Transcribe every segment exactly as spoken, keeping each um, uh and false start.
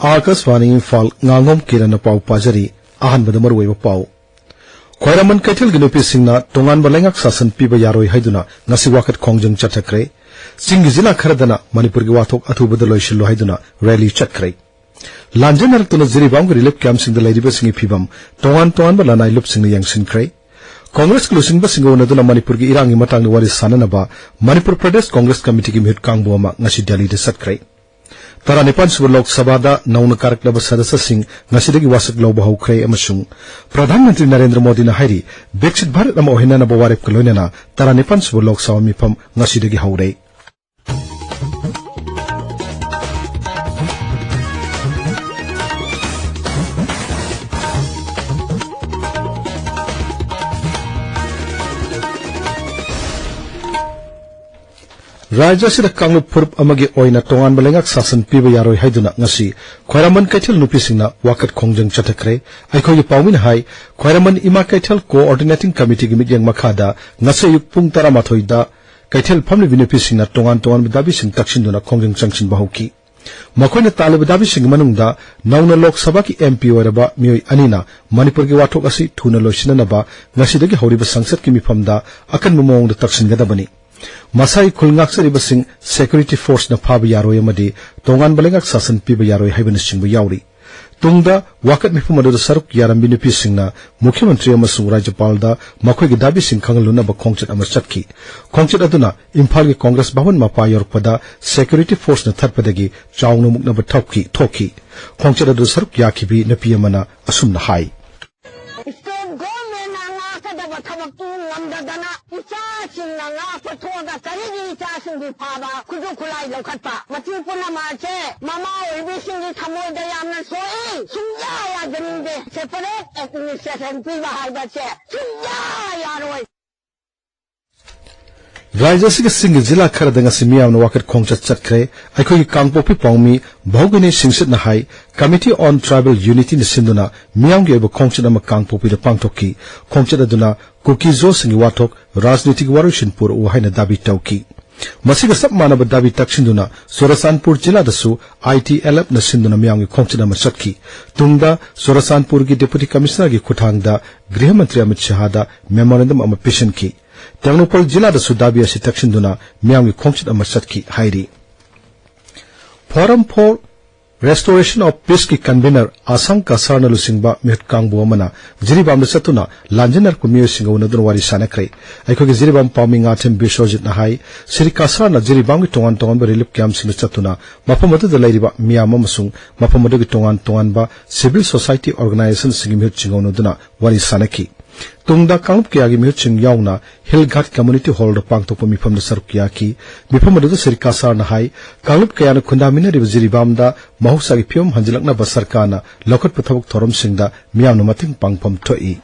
ꯑꯥꯀꯥꯁꯕꯥꯅꯤ ꯏꯝꯐꯥꯜ, ꯉꯥꯉꯣꯝ ꯀꯤꯔꯟꯅ ꯄꯥꯎ ꯄꯥꯖꯔꯤ꯫ ꯑꯍꯥꯟꯕꯗ ꯃꯔꯨꯑꯣꯏꯕ ꯄꯥꯎ꯫ ꯈ꯭ꯋꯥꯏꯔꯝꯕꯟ ꯀꯩꯊꯦꯜꯒꯤ ꯅꯨꯄꯤꯁꯤꯡꯅ ꯇꯣꯉꯥꯟꯕ ꯂꯩꯉꯥꯛ ꯁꯥꯁꯟ ꯄꯤꯕ ꯌꯥꯔꯣꯏ ꯍꯥꯏꯗꯨꯅ ꯉꯁꯤ ꯋꯥꯀꯠ ꯈꯣꯡꯖꯪ ꯆꯠꯊꯈ꯭ꯔꯦ꯫ ꯆꯤꯡꯒꯤ ꯖꯤꯂꯥ ꯈꯔꯗꯅ ꯃꯅꯤꯄꯨꯔꯒꯤ ꯋꯥꯊꯣꯛ ꯑꯊꯨꯕꯗ ꯂꯣꯏꯁꯤꯜꯂꯨ ꯍꯥꯏꯗꯨꯅ ꯔꯦꯂꯤ ꯆꯠꯈ꯭ꯔꯦ꯫ ꯂꯥꯟꯖꯦꯟꯅꯔꯛꯇꯨꯅ ꯖꯤꯔꯤꯕꯥꯝꯒꯤ ꯔꯤꯂꯤꯐ ꯀꯦꯝꯞꯁꯤꯡꯗ ꯂꯩꯔꯤꯕꯁꯤꯡꯒꯤ ꯐꯤꯕꯝ ꯇꯣꯉꯥꯟ ꯇꯣꯉꯥꯟꯕ ꯂꯅꯥꯏ ꯂꯨꯞꯁꯤꯡꯅ ꯌꯦꯡꯁꯤꯟꯈ꯭ꯔꯦ꯫ ꯀꯣꯡꯒ꯭ꯔꯦꯁꯀꯤ ꯂꯨꯆꯤꯡꯕꯁꯤꯡꯒ ꯎꯅꯗꯨꯅ ꯃꯅꯤꯄꯨꯔꯒꯤ ꯏꯔꯥꯡꯒꯤ ꯃꯇꯥꯡꯗ ꯋꯥꯔꯤ ꯁꯥꯟꯅꯅꯕ ꯃꯅꯤꯄꯨꯔ ꯄ꯭ꯔꯗꯦꯁ ꯀꯣꯡꯒ꯭ꯔꯦꯁ ꯀꯃꯤꯇꯤꯒꯤ ꯃꯤꯍꯨꯠ ꯀꯥꯡꯕꯨ ꯑꯃ ꯉꯁꯤ ꯗꯦꯜꯂꯤꯗ ꯆꯠꯈ꯭ꯔꯦ꯫ ꯇꯔꯥꯅꯤꯄꯥꯟ ꯁꯨꯕ ꯂꯣꯛ ꯁꯚꯥꯗ ꯅꯧꯅ ꯀꯥꯔꯛꯂꯕ ꯁꯗꯁ꯭ꯌꯁꯤꯡ ꯉꯁꯤꯗꯒꯤ ꯋꯥꯁꯛ ꯂꯧꯕ ꯍꯧꯈ꯭ꯔꯦ ꯑꯃꯁꯨꯡ ꯄ꯭ꯔꯙꯥꯟ ꯃꯟꯇ꯭ꯔꯤ ꯅꯔꯦꯟꯗ꯭ꯔ ꯃꯣꯗꯤꯅ ꯍꯥꯏꯔꯤ, ꯕꯤꯛꯁꯤꯠ ꯚꯥꯔꯠ ꯑꯃ ꯑꯣꯏꯍꯟꯅꯅꯕ ꯋꯥꯔꯦꯞꯀ ꯂꯣꯏꯅꯅ ꯇꯔꯥꯅꯤꯄꯥꯟ ꯁꯨꯕ ꯂꯣꯛ ꯁꯚꯥ ꯃꯤꯐꯝ ꯉꯁꯤꯗꯒꯤ ꯍꯧꯔꯦ꯫ ꯔꯥꯖ꯭ꯌ ꯑꯁꯤꯗ ꯀꯥꯡꯂꯨꯞ ꯐꯨꯔꯨꯞ ꯑꯃꯒꯤ ꯑꯣꯏꯅ ꯇꯣꯉꯥꯟꯕ ꯂꯩꯉꯥꯛ ꯁꯥꯁꯟ ꯄꯤꯕ ꯌꯥꯔꯣꯏ ꯍꯥꯏꯗꯨꯅ ꯉꯁꯤ ꯈ꯭ꯋꯥꯏꯔꯝꯕꯟ ꯀꯩꯊꯦꯜ ꯅꯨꯄꯤꯁꯤꯡꯅ ꯋꯥꯀꯠ ꯈꯣꯡꯖꯪ ꯆꯠꯊꯈ꯭ꯔꯦ꯫ ꯑꯩꯈꯣꯏꯒꯤ ꯄꯥꯎꯃꯤꯅ ꯍꯥꯏ, ꯈ꯭ꯋꯥꯏꯔꯝꯕꯟ ꯏꯃꯥ ꯀꯩꯊꯦꯜ ꯀꯣꯑꯣꯔꯗꯤꯅꯦꯇꯤꯡ ꯀꯃꯤꯇꯤꯒꯤ ꯃꯤꯠꯌꯦꯡ ꯃꯈꯥꯗ ꯉꯁꯤ ꯑꯌꯨꯛ ꯄꯨꯡ ꯇꯔꯥꯃꯥꯊꯣꯏꯗ ꯀꯩꯊꯦꯜ ꯐꯝꯂꯤꯕꯤ ꯅꯨꯄꯤꯁꯤꯡꯅ ꯇꯣꯉꯥꯟ ꯇꯣꯉꯥꯟꯕ ꯗꯥꯕꯤꯁꯤꯡ ꯇꯛꯁꯤꯟꯗꯨꯅ ꯈꯣꯡꯖꯪ ꯆꯪꯁꯤꯟꯕ ꯍꯧꯈꯤ꯫ ꯃꯈꯣꯏꯅ ꯇꯥꯜꯂꯤꯕ ꯗꯥꯕꯤꯁꯤꯡꯒꯤ ꯃꯅꯨꯡꯗ ꯅꯧꯅ ꯂꯣꯛ ꯁꯚꯥꯒꯤ ꯑꯦꯝ ꯄꯤ ꯑꯣꯏꯔꯕ ꯃꯤꯑꯣꯏ ꯑꯅꯤꯅ ꯃꯅꯤꯄꯨꯔꯒꯤ ꯋꯥꯊꯣꯛ ꯑꯁꯤ ꯊꯨꯅ ꯂꯣꯏꯁꯤꯟꯅꯅꯕ ꯉꯁꯤꯗꯒꯤ ꯍꯧꯔꯤꯕ ꯁꯪꯁꯠꯀꯤ ꯃꯤꯐꯝꯗ ꯑꯀꯟꯕ ꯃꯑꯣꯡꯗ ꯇꯛꯁꯤꯟꯒꯗꯕꯅꯤ꯫ ꯃꯁꯥꯒꯤ ꯈꯨꯜ ꯉꯥꯛꯆꯔꯤꯕꯁꯤꯡ ꯁꯦꯀ꯭ꯌꯨꯔꯤꯇꯤ ꯐꯣꯔꯁꯅ ꯐꯥꯕ ꯌꯥꯔꯣꯏ ꯑꯃꯗꯤ ꯇꯣꯉꯥꯟꯕ ꯂꯩꯉꯥꯛ ꯁꯥꯁꯟ ꯄꯤꯕ ꯌꯥꯔꯣꯏ ꯍꯥꯏꯕꯅꯆꯤꯡꯕ ꯌꯥꯎꯔꯤ꯫ ꯇꯨꯡꯗ ꯋꯥꯀꯠ ꯃꯤꯐꯝ ꯑꯗꯨꯗ ꯁꯔꯨꯛ ꯌꯥꯔꯝꯕꯤ ꯅꯨꯄꯤꯁꯤꯡꯅ ꯃꯨꯈ꯭ꯌ ꯃꯟꯇ꯭ꯔꯤ ꯑꯃꯁꯨꯡ ꯔꯥꯖ꯭ꯌꯄꯥꯜꯗ ꯃꯈꯣꯏꯒꯤ ꯗꯥꯕꯤꯁꯤꯡ ꯈꯪꯍꯜꯂꯨꯅꯕ ꯈꯣꯡꯆꯠ ꯑꯃ ꯆꯠꯈꯤ꯫ ꯈꯣꯡꯆꯠ ꯑꯗꯨꯅ ꯏꯝꯐꯥꯜꯒꯤ ꯀꯣꯡꯒ꯭ꯔꯦꯁ ꯚꯕꯟ ꯃꯄꯥ ꯌꯧꯔꯛꯄꯗ ꯁꯦꯀ꯭ꯌꯨꯔꯤꯇꯤ ꯐꯣꯔꯁꯅ ꯊꯠꯄꯗꯒꯤ ꯆꯥꯎꯅ ꯃꯨꯛꯅꯕ ꯊꯣꯛꯈꯤ, ꯊꯣꯛꯈꯤ꯫ ꯈꯣꯡꯆꯠ ꯑꯗꯨꯗ ꯁꯔꯨꯛ ꯌꯥꯈꯤꯕꯤ ꯅꯨꯄꯤ ꯑꯃꯅ ꯑꯁꯨꯝꯅ ꯍꯥꯏ꯫ ꯁ꯭ꯇꯦꯠ ꯒꯣꯔꯃꯦꯟꯅ ꯉꯥꯛꯀꯗꯕ ꯊꯕꯛꯇꯨ ꯉꯝꯗꯗꯅ ꯏꯆꯥꯁꯤꯡꯅ ꯉꯥꯛꯄ ꯊꯣꯛꯑꯒ ꯀꯔꯤꯒꯤ ꯏꯆꯥꯁꯤꯡꯕꯨ ꯐꯥꯕ, ꯈꯨꯠꯁꯨ ꯈꯨꯠꯂꯥꯏ ꯂꯧꯈꯠꯄ? ꯃꯁꯤ ꯄꯨꯝꯅꯃꯛꯁꯦ ꯃꯃꯥ ꯑꯣꯏꯕꯤꯁꯤꯡꯒꯤ ꯊꯃꯣꯏꯗ ꯌꯥꯝꯅ ꯁꯣꯛꯏ꯫ ꯁꯨꯡꯌꯥ ꯌꯥꯖꯅꯤꯡꯗꯦ꯫ ꯁꯦꯄꯔꯦꯠ ꯑꯦꯗꯃꯤꯅꯤꯁꯇ꯭ꯔꯦꯁꯟ ꯄꯤꯕ ꯍꯥꯏꯕꯁꯦ ꯁꯨꯡꯌꯥ ꯌꯥꯔꯣꯏ꯫ ꯔꯥꯖ꯭ꯌ ꯑꯁꯤꯒꯤ ꯆꯤꯡꯒꯤ ꯖꯤꯂꯥ ꯈꯔꯗ ꯉꯁꯤ ꯃꯤꯌꯥꯝꯅ ꯋꯥꯀꯠ ꯈꯣꯡꯆꯠ ꯆꯠꯈ꯭ꯔꯦ꯫ ꯑꯩꯈꯣꯏꯒꯤ ꯀꯥꯡꯄꯣꯛꯄꯤ ꯄꯥꯎꯃꯤ ꯚꯧꯒꯤꯅꯤ ꯁꯤꯡꯁꯤꯠꯅ ꯍꯥꯏ, Committee on Tribal Unityꯅ ꯁꯤꯟꯗꯨꯅ ꯃꯤꯌꯥꯝꯒꯤ ꯑꯣꯏꯕ ꯈꯣꯡꯆꯠ ꯑꯃ ꯀꯥꯡꯄꯣꯛꯄꯤꯗ ꯄꯥꯡꯊꯣꯛꯈꯤ꯫ ꯈꯣꯡꯆꯠ ꯑꯗꯨꯅ ꯀꯨꯀꯤ-ꯖꯣꯁꯤꯡꯒꯤ ꯋꯥꯊꯣꯛ ꯔꯥꯖꯅꯤꯇꯤꯒꯤ ꯋꯥꯔꯣꯏꯁꯤꯟ ꯄꯨꯔꯛꯎ ꯍꯥꯏꯅ ꯗꯥꯕꯤ ꯇꯧꯈꯤ꯫ ꯃꯁꯤꯒ ꯆꯞ ꯃꯥꯟꯅꯕ ꯗꯥꯕꯤ ꯇꯛꯁꯤꯟꯗꯨꯅ ꯆꯨꯔꯆꯥꯟꯄꯨꯔ ꯖꯤꯂꯥꯗꯁꯨ ꯑꯥꯏ ꯇꯤ ꯑꯦꯜ ꯑꯦꯐꯅ ꯁꯤꯟꯗꯨꯅ ꯃꯤꯌꯥꯝꯒꯤ ꯈꯣꯡꯆꯠ ꯑꯃ ꯆꯠꯈꯤ꯫ ꯇꯨꯡꯗ ꯆꯨꯔꯆꯥꯟꯄꯨꯔꯒꯤ ꯗꯦꯄꯨꯇꯤ ꯀꯃꯤꯁꯅꯔꯒꯤ ꯈꯨꯠꯊꯥꯡꯗ ꯒ꯭ꯔꯤꯍ ꯃꯟꯇ꯭ꯔꯤ ꯑꯃꯤꯠ ꯁꯍꯥꯗ ꯃꯦꯃꯣꯔꯦꯟꯗꯝ ꯑꯃ ꯄꯤꯁꯤꯟꯈꯤ꯫ ꯇꯦꯡꯅꯧꯄꯜ ꯖꯤꯂꯥꯗꯁꯨ ꯗꯥꯕꯤ ꯑꯁꯤ ꯇꯛꯁꯤꯟꯗꯨꯅ ꯃꯤꯌꯥꯝꯒꯤ ꯈꯣꯡꯆꯠ ꯑꯃ ꯆꯠꯈꯤ ꯍꯥꯏꯔꯤ꯫ Forum for Restoration of Peace ꯀꯤ convener ꯑꯁꯥꯡ ꯀꯁꯥꯔꯅ ꯂꯨꯆꯤꯡꯕ ꯃꯤꯍꯨꯠ ꯀꯥꯡꯕꯨ ꯑꯃꯅ ꯖꯤꯔꯤꯕꯥꯝꯗ ꯆꯠꯇꯨꯅ ꯂꯥꯟꯖꯦꯟꯅꯔꯛꯄ ꯃꯤꯑꯣꯏꯁꯤꯡꯒ ꯎꯅꯗꯨꯅ ꯋꯥꯔꯤ ꯁꯥꯟꯅꯈ꯭ꯔꯦ꯫ ꯑꯩꯈꯣꯏꯒꯤ ꯖꯤꯔꯤꯕꯥꯝ ꯄꯥꯎꯃꯤ ꯉꯥꯊꯦꯝ ꯕꯤꯁ꯭ꯋꯖꯤꯠꯅ ꯍꯥꯏ, ꯁ꯭ꯔꯤ ꯀꯁꯥꯔꯅ ꯖꯤꯔꯤꯕꯥꯝꯒꯤ ꯇꯣꯉꯥꯟ ꯇꯣꯉꯥꯟꯕ ꯔꯤꯂꯤꯐ ꯀꯦꯝꯞꯁꯤꯡꯗ ꯆꯠꯇꯨꯅ ꯃꯐꯝ ꯑꯗꯨꯗ ꯂꯩꯔꯤꯕ ꯃꯤꯌꯥꯝ ꯑꯃꯁꯨꯡ ꯃꯐꯝ ꯑꯗꯨꯒꯤ ꯇꯣꯉꯥꯟ ꯇꯣꯉꯥꯟꯕ ꯁꯤꯚꯤꯜ ꯁꯣꯁꯥꯏꯇꯤ ꯑꯣꯔꯒꯅꯥꯏꯖꯦꯁꯟꯁꯤꯡꯒꯤ ꯃꯤꯍꯨꯠꯁꯤꯡꯒ ꯎꯅꯗꯨꯅ ꯋꯥꯔꯤ ꯁꯥꯟꯅꯈꯤ꯫ ꯇꯨꯡꯗ ꯀꯥꯡꯂꯨꯞ ꯀꯌꯥꯒꯤ ꯃꯤꯍꯨꯠꯁꯤꯡ ꯌꯥꯎꯅ ꯍꯤꯜ ꯘꯥꯠ ꯀꯝꯃ꯭ꯌꯨꯅꯤꯇꯤ ꯍꯣꯜꯗ ꯄꯥꯡꯊꯣꯛꯄ ꯃꯤꯐꯝꯗ ꯁꯔꯨꯛ ꯌꯥꯈꯤ꯫ ꯃꯤꯐꯝ ꯑꯗꯨꯗ ꯁ꯭ꯔꯤ ꯀꯁꯥꯔꯅ ꯍꯥꯏ, ꯀꯥꯡꯂꯨꯞ ꯀꯌꯥꯅ ꯈꯨꯟꯗꯥꯃꯤꯟꯅꯔꯤꯕ ꯖꯤꯔꯤꯕꯥꯝꯗ ꯃꯍꯧꯁꯥꯒꯤ ꯐꯤꯕꯝ ꯍꯟꯖꯤꯜꯂꯛꯅꯕ ꯁꯔꯀꯥꯔꯅ ꯂꯧꯈꯠꯄ ꯊꯕꯛ ꯊꯧꯔꯝꯁꯤꯡꯗ ꯃꯤꯌꯥꯝꯅ ꯃꯇꯦꯡ ꯄꯥꯡꯐꯝ ꯊꯣꯛꯏ꯫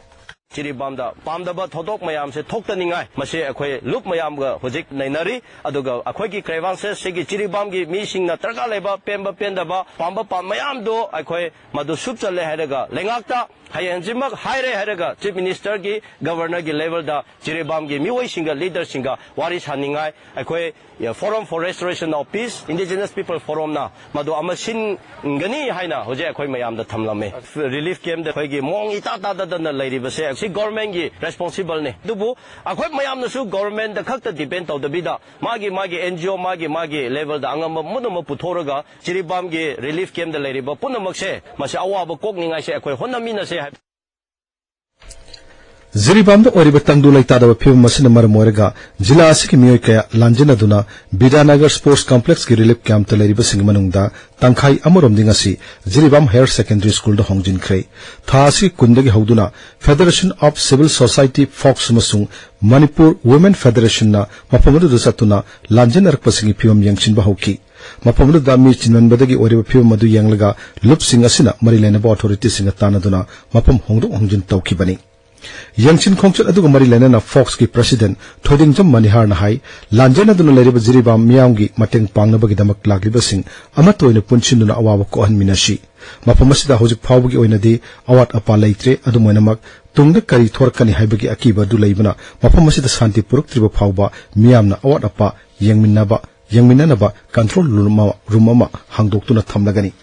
ꯖꯤꯔꯤꯕꯥꯝꯗ ꯄꯥꯝꯗꯕ ꯊꯧꯗꯣꯛ ꯃꯌꯥꯝꯁꯦ ꯊꯣꯛꯇꯅꯤꯡꯉꯥꯏ ꯃꯁꯤ ꯑꯩꯈꯣꯏ ꯂꯨꯞ ꯃꯌꯥꯝꯒ ꯍꯧꯖꯤꯛ ꯅꯩꯅꯔꯤ꯫ ꯑꯗꯨꯒ ꯑꯩꯈꯣꯏꯒꯤ ꯀ꯭ꯔꯦꯕꯥꯡꯁꯦ ꯁꯤꯒꯤ ꯖꯤꯔꯤꯕꯥꯝꯒꯤ ꯃꯤꯁꯤꯡꯅ ꯗꯔꯀꯥꯔ ꯂꯩꯕ ꯄꯦꯟꯕ ꯄꯦꯟꯗꯕ ꯄꯥꯝꯕ ꯄꯥꯝ ꯃꯌꯥꯝꯗꯣ ꯑꯩꯈꯣꯏ ꯃꯗꯨ ꯁꯨꯞꯆꯜꯂꯦ ꯍꯥꯏꯔꯒ ꯂꯩꯉꯥꯛꯇ ꯍꯌꯦꯡ ꯍꯪꯆꯤꯠꯃꯛ ꯍꯥꯏꯔꯦ ꯍꯥꯏꯔꯒ ꯆꯤꯐ ꯃꯤꯅꯤꯁꯇꯔꯒꯤ, ꯒꯕꯔꯅꯔꯒꯤ ꯂꯦꯚꯦꯜꯗ ꯖꯤꯔꯤꯕꯥꯝꯒꯤ ꯃꯤꯑꯣꯏꯁꯤꯡꯒ, ꯂꯤꯗꯔꯁꯤꯡꯒ ꯋꯥꯔꯤ ꯁꯥꯅꯤꯡꯉꯥꯏ ꯑꯩꯈꯣꯏ Forum for Restoration of Peace, Indigenous People Forumꯅ ꯃꯗꯨ ꯑꯃ ꯁꯤꯟꯒꯅꯤ ꯍꯥꯏꯅ ꯍꯧꯖꯤꯛ ꯑꯩꯈꯣꯏ ꯃꯌꯥꯝꯗ ꯊꯝꯂꯝꯃꯦ꯫ ꯔꯤꯂꯤꯐ ꯀꯦꯝꯞꯇ ꯑꯩꯈꯣꯏꯒꯤ ꯃꯑꯣꯡ ꯏꯇꯥ ꯇꯥꯗꯗꯅ ꯂꯩꯔꯤꯕꯁꯦ ꯁꯤ ꯒꯣꯔꯃꯦꯟꯒꯤ ꯔꯦꯁꯄꯣꯟꯁꯤꯕꯜꯅꯤ꯫ ꯑꯗꯨꯕꯨ ꯑꯩꯈꯣꯏ ꯃꯌꯥꯝꯅꯁꯨ ꯒꯣꯔꯃꯦꯟꯗ ꯈꯛꯇ ꯗꯤꯄꯦꯟ ꯇꯧꯗꯕꯤꯗ ꯃꯥꯒꯤ ꯃꯥꯒꯤ ꯑꯦꯟ ꯖꯤ ꯑꯣ, ꯃꯥꯒꯤ ꯃꯥꯒꯤ ꯂꯦꯚꯦꯜꯗ ꯑꯉꯝꯕ ꯄꯨꯝꯅꯃꯛ ꯄꯨꯊꯣꯛꯂꯒ ꯖꯤꯔꯤꯕꯥꯝꯒꯤ ꯔꯤꯂꯤꯐ ꯀꯦꯝꯞꯇ ꯂꯩꯔꯤꯕ ꯄꯨꯝꯅꯃꯛꯁꯦ ꯃꯁꯤ ꯑꯋꯥꯕ ꯀꯣꯛꯅꯤꯡꯉꯥꯏꯁꯦ ꯑꯩꯈꯣꯏ ꯍꯣꯠꯅꯃꯤꯟꯅꯁꯦ ꯍꯥꯏꯕ꯫ ꯖꯤꯔꯤꯕꯥꯝꯗ ꯑꯣꯏꯔꯤꯕ ꯇꯪꯗꯨ ꯂꯩꯇꯥꯗꯕ ꯐꯤꯕꯝ ꯑꯁꯤꯅ ꯃꯔꯝ ꯑꯣꯏꯔꯒ ꯖꯤꯂꯥ ꯑꯁꯤꯒꯤ ꯃꯤꯑꯣꯏ ꯀꯌꯥ ꯂꯥꯟꯖꯦꯟꯅꯗꯨꯅ ꯕꯤꯗ꯭ꯌꯥꯅꯒꯔ ꯁ꯭ꯄꯣꯔꯠꯁ ꯀꯝꯄ꯭ꯂꯦꯛꯁꯀꯤ ꯔꯤꯂꯤꯐ ꯀꯦꯝꯞꯇ ꯂꯩꯔꯤꯕꯁꯤꯡꯒꯤ ꯃꯅꯨꯡꯗ ꯇꯪꯈꯥꯏ ꯑꯃꯔꯣꯝꯗꯤ ꯉꯁꯤ ꯖꯤꯔꯤꯕꯥꯝ ꯍꯥꯌꯔ ꯁꯦꯀꯦꯟꯗꯔꯤ ꯁ꯭ꯀꯨꯜꯗ ꯍꯣꯡꯖꯤꯟꯈ꯭ꯔꯦ꯫ ꯊꯥ ꯑꯁꯤꯒꯤ ꯀꯨꯟꯗꯒꯤ ꯍꯧꯗꯨꯅ Federation of Civil Society Folks ꯑꯃꯁꯨꯡ ꯃꯅꯤꯄꯨꯔ ꯋꯨꯃꯦꯟ ꯐꯦꯗꯔꯦꯁꯟꯅ ꯃꯐꯝ ꯑꯗꯨꯗ ꯆꯠꯇꯨꯅ ꯂꯥꯟꯖꯦꯟꯅꯔꯛꯄꯁꯤꯡꯒꯤ ꯐꯤꯕꯝ ꯌꯦꯡꯁꯤꯟꯕ ꯍꯧꯈꯤ꯫ ꯃꯐꯝ ꯑꯗꯨꯗ ꯃꯤ ꯆꯤꯟꯃꯟꯕꯗꯒꯤ ꯑꯣꯏꯔꯤꯕ ꯐꯤꯕꯝ ꯑꯗꯨ ꯌꯦꯡꯂꯒ ꯂꯨꯞꯁꯤꯡ ꯑꯁꯤꯅ ꯃꯔꯤ ꯂꯩꯅꯕ ꯑꯣꯊꯣꯔꯤꯇꯤꯁꯤꯡꯒ ꯇꯥꯟꯅꯗꯨꯅ ꯃꯐꯝ ꯍꯣꯡꯗꯣꯛ ꯍꯣꯡꯖꯤꯟ ꯇꯧꯈꯤꯕꯅꯤ꯫ ꯌꯦꯡꯁꯤꯟ ꯈꯣꯡꯆꯠ ꯑꯗꯨꯒ ꯃꯔꯤ ꯂꯩꯅꯅ ꯐꯣꯛꯁꯀꯤ ꯄ꯭ꯔꯁꯤꯗꯦꯟꯠ ꯊꯣꯏꯗꯤꯡꯖꯝ ꯃꯅꯤꯍꯥꯔꯅ ꯍꯥꯏ, ꯂꯥꯟꯖꯦꯟꯅꯗꯨꯅ ꯂꯩꯔꯤꯕ ꯖꯤꯔꯤꯕꯥꯝ ꯃꯤꯌꯥꯝꯒꯤ ꯃꯇꯦꯡ ꯄꯥꯡꯅꯕꯒꯤꯗꯃꯛ ꯂꯥꯛꯂꯤꯕꯁꯤꯡ ꯑꯃꯠꯇ ꯑꯣꯏꯅ ꯄꯨꯟꯁꯤꯟꯗꯨꯅ ꯑꯋꯥꯕ ꯀꯣꯛꯍꯟꯃꯤꯟꯅꯁꯤ꯫ ꯃꯐꯝ ꯑꯁꯤꯗ ꯍꯧꯖꯤꯛ ꯐꯥꯎꯕꯒꯤ ꯑꯣꯏꯅꯗꯤ ꯑꯋꯥꯠ ꯑꯄꯥ ꯂꯩꯇ꯭ꯔꯦ꯫ ꯑꯗꯨꯝ ꯑꯣꯏꯅꯃꯛ, ꯇꯨꯡꯗ ꯀꯔꯤ ꯊꯣꯔꯛꯀꯅꯤ ꯍꯥꯏꯕꯒꯤ ꯑꯀꯤꯕ ꯑꯗꯨ ꯂꯩꯕꯅ ꯃꯐꯝ ꯑꯁꯤꯗ ꯁꯥꯟꯇꯤ ꯄꯨꯔꯛꯇ꯭ꯔꯤꯕ ꯐꯥꯎꯕ ꯃꯤꯌꯥꯝꯅ ꯑꯋꯥꯠ ꯑꯄꯥ ꯌꯦꯡꯃꯤꯟꯅꯕ ꯌꯦꯡꯃꯤꯟꯅꯅꯕ control room ꯑꯃ, room ꯑꯃ ꯍꯥꯡꯗꯣꯛꯇꯨꯅ ꯊꯝꯂꯒꯅꯤ꯫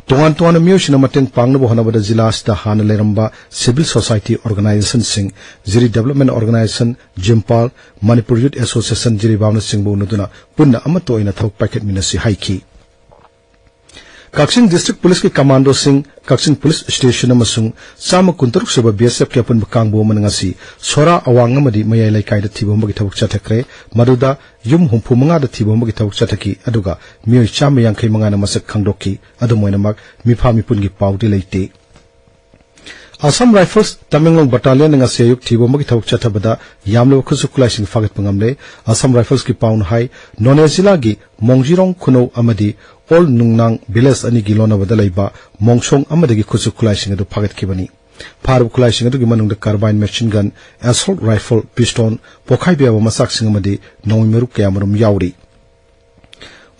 ꯇꯣꯉꯥꯟ ꯇꯣꯉꯥꯟꯕ ꯃꯤꯑꯣꯏꯁꯤꯡꯅ ꯃꯇꯦꯡ ꯄꯥꯡꯅꯕ ꯍꯣꯠꯅꯕꯗ ꯖꯤꯂꯥ ꯑꯁꯤꯗ ꯍꯥꯟꯅ ꯂꯩꯔꯝꯕ civil society organizationꯁꯤꯡ, ꯖꯤꯔꯤ Development Organization, ꯖꯤꯝꯄꯥꯜ, Manipur Youth Association, ꯖꯤꯔꯤꯕꯥꯝꯅꯆꯤꯡꯕ ꯎꯅꯗꯨꯅ ꯄꯨꯟꯅ ꯑꯃꯠꯇ ꯑꯣꯏꯅ ꯊꯕꯛ ꯄꯥꯏꯈꯠꯃꯤꯟꯅꯁꯤ ꯍꯥꯏꯈꯤ꯫ ꯀꯛꯆꯤꯡ District Policeꯀꯤ commandoꯁꯤꯡ, ꯀꯛꯆꯤꯡ Police Station ꯑꯃꯁꯨꯡ ꯆꯥꯝꯃ ꯀꯨꯟꯇꯔꯨꯛ ꯁꯨꯕ BSFꯀꯤ ꯑꯄꯨꯟꯕ ꯀꯥꯡꯕꯨ ꯑꯃꯅ ꯉꯁꯤ ꯁꯣꯔꯥ ꯑꯋꯥꯡ ꯑꯃꯗꯤ ꯃꯌꯥꯏ ꯂꯩꯀꯥꯏꯗ ꯊꯤꯕ ꯍꯨꯝꯕꯒꯤ ꯊꯕꯛ ꯆꯠꯊꯈ꯭ꯔꯦ꯫ ꯃꯗꯨꯗ ꯌꯨꯝ ꯍꯨꯝꯐꯨ ꯃꯉꯥꯗ ꯊꯤꯕ ꯍꯨꯝꯕꯒꯤ ꯊꯕꯛ ꯆꯠꯊꯈꯤ, ꯑꯗꯨꯒ ꯃꯤꯑꯣꯏ ꯆꯥꯝꯃ ꯌꯥꯡꯈꯩ ꯃꯉꯥꯅ ꯃꯁꯛ ꯈꯪꯗꯣꯛꯈꯤ꯫ ꯑꯗꯨꯝ ꯑꯣꯏꯅꯃꯛ, ꯃꯤꯐꯥ ꯃꯤꯄꯨꯟꯒꯤ ꯄꯥꯎꯗꯤ ꯂꯩꯇꯦ꯫ Assam Rifles ꯇꯃꯦꯡꯂꯣꯡ battalionꯅ ꯉꯁꯤ ꯑꯌꯨꯛ ꯊꯤꯕ ꯍꯨꯝꯕꯒꯤ ꯊꯕꯛ ꯆꯠꯊꯕꯗ ꯌꯥꯝꯂꯕ ꯈꯨꯠꯁꯨ ꯈꯨꯠꯂꯥꯏꯁꯤꯡ ꯐꯥꯒꯠꯄ ꯉꯝꯂꯦ꯫ Assam Riflesꯀꯤ ꯄꯥꯎꯅ ꯍꯥꯏ, ꯅꯣꯅꯦ ꯖꯤꯂꯥꯒꯤ ꯃꯣꯡꯖꯤꯔꯣꯡ ꯈꯨꯅꯧ ꯑꯃꯗꯤ ꯑꯣꯜ ꯅꯨꯡꯅꯥꯡ village ꯑꯅꯤꯒꯤ ꯂꯣꯟꯅꯕꯗ ꯂꯩꯕ ꯃꯣꯡꯁꯣꯡ ꯑꯃꯗꯒꯤ ꯈꯨꯠꯁꯨ ꯈꯨꯠꯂꯥꯏꯁꯤꯡ ꯑꯗꯨ ꯐꯥꯒꯠꯈꯤꯕꯅꯤ꯫ ꯐꯥꯔꯕ ꯈꯨꯠꯂꯥꯏꯁꯤꯡ ꯑꯗꯨꯒꯤ ꯃꯅꯨꯡꯗ carbine machine gun, assault rifle, pistol, ꯄꯣꯈꯥꯏꯕ ꯌꯥꯕ ꯃꯆꯥꯛꯁꯤꯡ ꯑꯃꯗꯤ ꯅꯣꯡꯃꯩ ꯃꯔꯨ ꯀꯌꯥꯃꯔꯨꯝ ꯌꯥꯎꯔꯤ꯫